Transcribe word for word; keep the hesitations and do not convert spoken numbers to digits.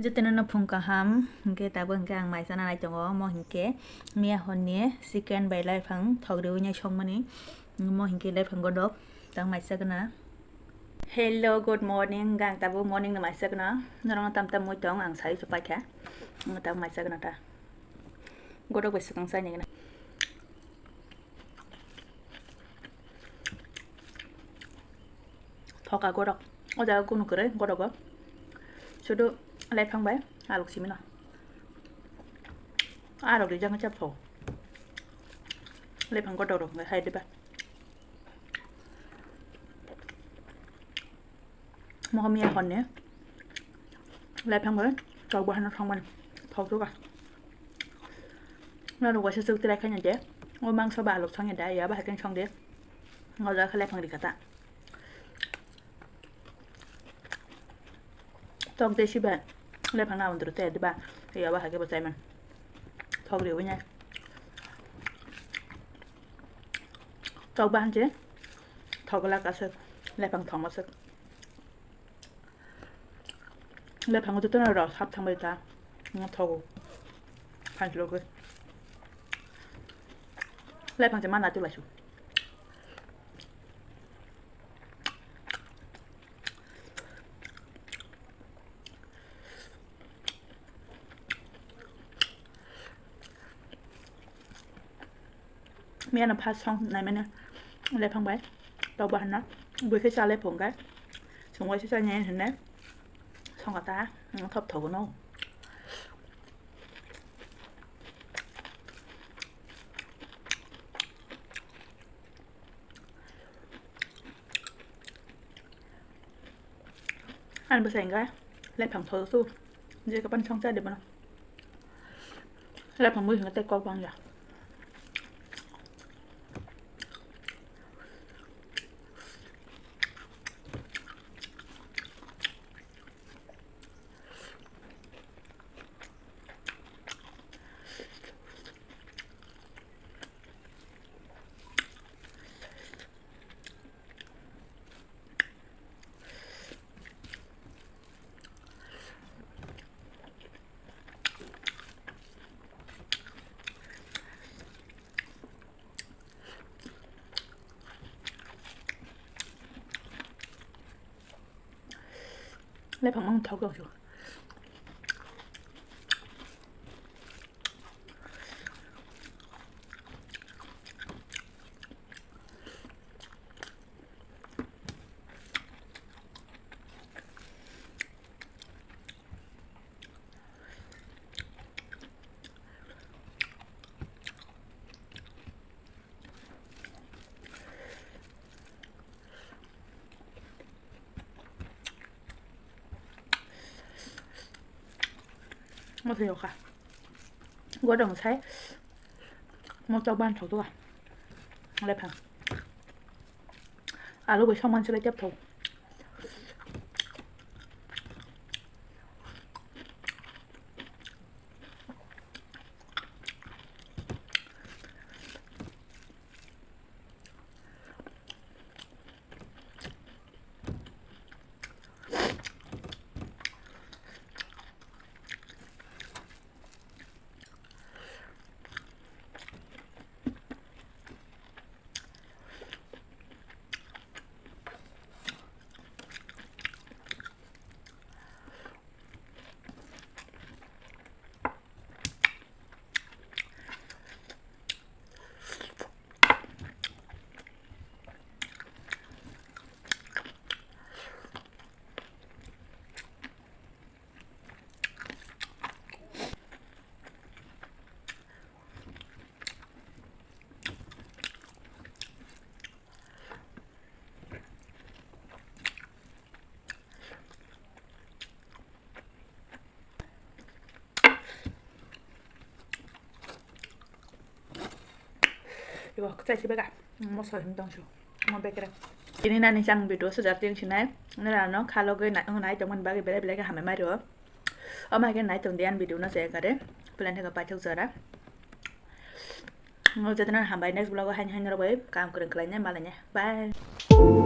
Jotono no phung kaham, hinkhe tabuk hinkhe ang mai chana nai tongo, omo hinkhe miya horni chicken bai laiphang thok riwi nai songmani, omo hinkhe laiphang godok, tang mai chakna. Hello, good morning, ang tabuk morning no mai chakna, norok tam tam mui tong, ang sai chupai kha, ang tabuk mai chakna ta, godok bai swkang sai nai gana. Thoka godok. O jaga kunu kwrwi godogo. Sudu laiphang bai alok simino. Arok rijak chap tho. Laiphang godok rok hai diba. Mohamia honne. Laiphang bai tok bahano thangmani. Thok duka. Norok waisa chuk tirai khaina de. O mangso ba alok thangya da ya ba haikhe song de. O jaga khe laiphang rikha ta. Tok de siba laiphang na undru te diba. Ya ba haikhe bo chaiman. Thok riwi nai. Tok ba hanse thok lak aswk laiphang thok aswk. Laiphang jotono rw sap thangbai ta. Thogo. Phansi logo. Laiphang se mana tu laisu. Miyano first song naimani laiphang bai tok baharna bui khe cha laiphung khe chwng waisa cha nai hinwi song kha ta thop thogo no. Ani bwsai hwnkhe laiphang thogo su, je kapan song cha de bono. Laiphang bui hwnkhe tei kok bang ya. Laiphang mang thok rok. Motho yokha. Godong sai. Motok ban thok duka. Laiphang. Alu bai song manse lai tep thok. Ibo kwchai se bega. Moso hin tong su. Mo bekre. Tini nani chang video sujak ting sinai. Nera no khalo goi nai tong man bagi bere bere hamai mari o. Ama ke nai tong dian video no se kare. Plan thaka paithak jora. Mo jatana hambai next vlog o hain hain rok bai kam kwrwng khlai nai malai nai. Bye.